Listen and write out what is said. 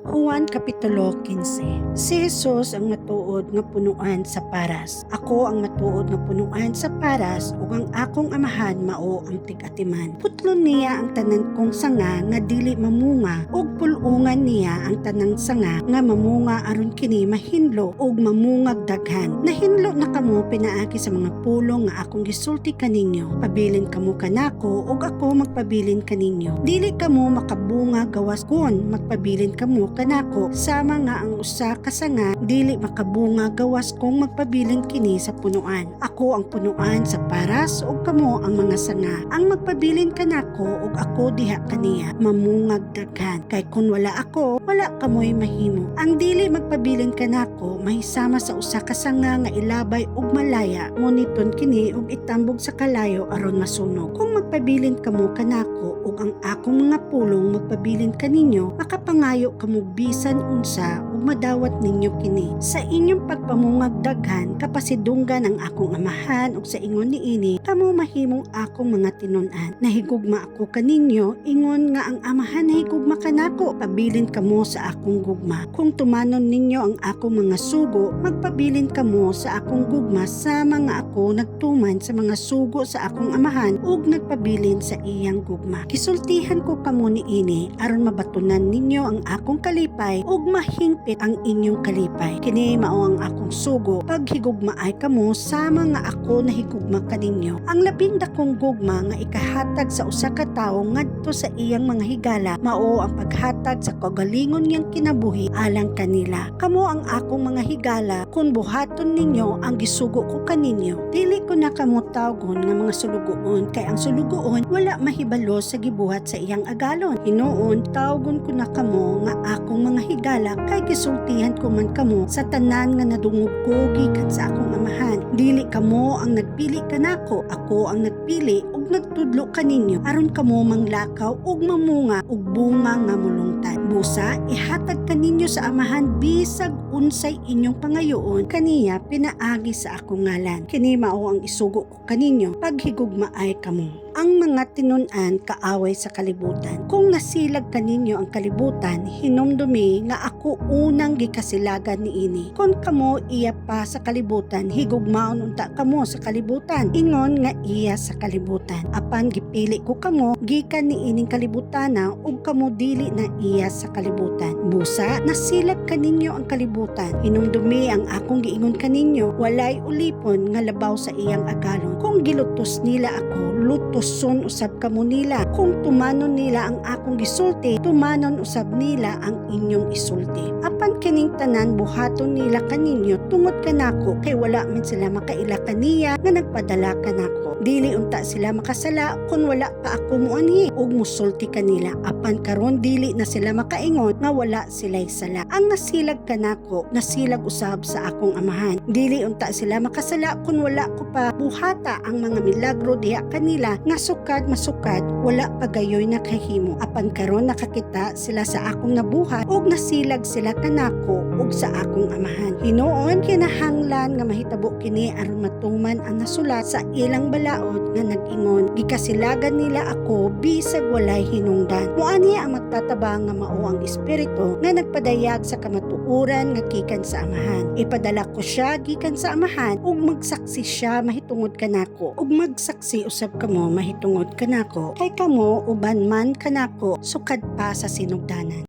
Juan Kapitulo 15. Si Jesus ang matuod nga punuan sa paras. Ako ang matuod nga punuan sa paras ug ang akong Amahan mao ang tig-atiman. Putlon niya ang tanan kong sanga nga dili mamunga ug pul-ungan niya ang tanang sanga nga mamunga aron kini mahinlo ug mamungag daghan. Nahinlo na kamo pinaagi sa mga pulong nga akong gisulti kaninyo. Pabilin kamo kanako ug ako magpabilin kaninyo. Dili kamo makabunga gawas kon magpabilin kamo kanako, sama nga ang usa ka sanga dili makabunga gawas kung magpabilin kini sa punuan. Ako ang punuan sa paras ug kamo ang mga sanga. Ang magpabilin kanako ug ako diha kaniya, mamungag daghan. Kay kun wala ako, wala kamoy mahimo. Ang dili magpabilin kanako mahisama sa usa ka sanga nga ilabay ug malaya, nguniton kini ug itambog sa kalayo aron masunog. Kung magpabilin kamo kanako ug ang akong mga pulong magpabilin kaninyo, makapangayo kamo bisan unsa ug madawat ninyo kini. Sa inyong pagpamungag daghan, kapasidunggan ang akong Amahan ug sa ingon niini kamo mahimong akong mga tinun-an. Nahigugma ako kaninyo ingon nga ang Amahan nahigugma kanako. Pabilin kamo sa akong gugma. Kung tumanon ninyo ang akong mga sugo, magpabilin kamo sa akong gugma sama nga ako nagtuman sa mga sugo sa akong Amahan ug nagpabilin sa iyang gugma. Gisultihan ko kamo niini aron mabatunan ninyo ang akong kalipay ug mahingpit ang inyong kalipay. Kini mao ang akong sugo: paghigugmaay kamo sama nga ako nahigugma kaninyo. Ang labing dakong gugma nga ikahatag sa usa ka tawo ngadto sa iyang mga higala mao ang paghatag sa kaugalingon niyang kinabuhi alang kanila. Kamo ang akong mga higala kung buhaton ninyo ang gisugo ko kaninyo. Dili ko na kamo tawgon nga mga sulugoon kay ang sulugoon wala mahibalo sa gibuhat sa iyang agalon. Hinuon, tawgon ko na kamo nga akong mga higala kay gisultihan ko man kamo sa tanan nga nadungog ko gikan sa akong Amahan. Dili kamo ang nagpili kanako, ako ang nagpili ug nagtudlo kaninyo aron kamo manglakaw ug mamunga og bunga nga mulungtad. Busa ihatag kaninyo sa Amahan bisag unsay inyong pangayoon kaniya pinaagi sa akong ngalan. Kini mao ang isugo ko kaninyo: paghigugmaay kamo. Ang mga tinun-an kaaway sa kalibutan. Kung nasilag kaninyo ang kalibutan, hinumdumi nga ako unang gikasilagan niini. Kung kamo iya pa sa kalibutan, higugmaon unta kamo sa kalibutan, ingon nga iya sa kalibutan. Apan gipili ko kamo gikan niining kalibutana ug kamo dili na iya sa kalibutan. Busa nasilag kaninyo ang kalibutan. Hinumdumi ang akong giingon kaninyo, walay ulipon nga labaw sa iyang agalon. Kung gilutos nila ako, lutoson usab kamo nila. Kung tumanon nila ang akong gisulti, tumanon usab nila ang inyong isulti. Apan kining tanan buhaton nila kaninyo tungod kanako kay wala man sila makaila kaniya nga nagpadala kanako. Dili unta sila makasala kung wala pa ako muanhi ug musulti kanila. Apan karon dili na sila makaingon nga wala sila'y sala. Ang nasilag kanako, nasilag usab sa akong Amahan. Dili unta sila makasala kung wala ko pa buhata ang mga milagro diha kanila nga sukad masukad wala pa gayoy nakahimo. Apan karon nakakita sila sa akong nabuhat ug nasilag sila kanako ug sa akong Amahan. Hinuon, kinahanglan nga mahitabo kini aron matuman ang nasulat sa ilang balaod nga nag-ingon, "Gikasilagan nila ako bisag walay hinungdan." Muani ang magtatabang nga mao ang Espiritu nga nagpadayag sa kamatuoran nga gikan sa Amahan. Ipadala ko siya gikan sa Amahan ug magsaksi siya mahitungod kanako. Ug magsaksi usab kamo mahitungod kanako kay kamo uban man kanako sukad pa sa sinugdanan.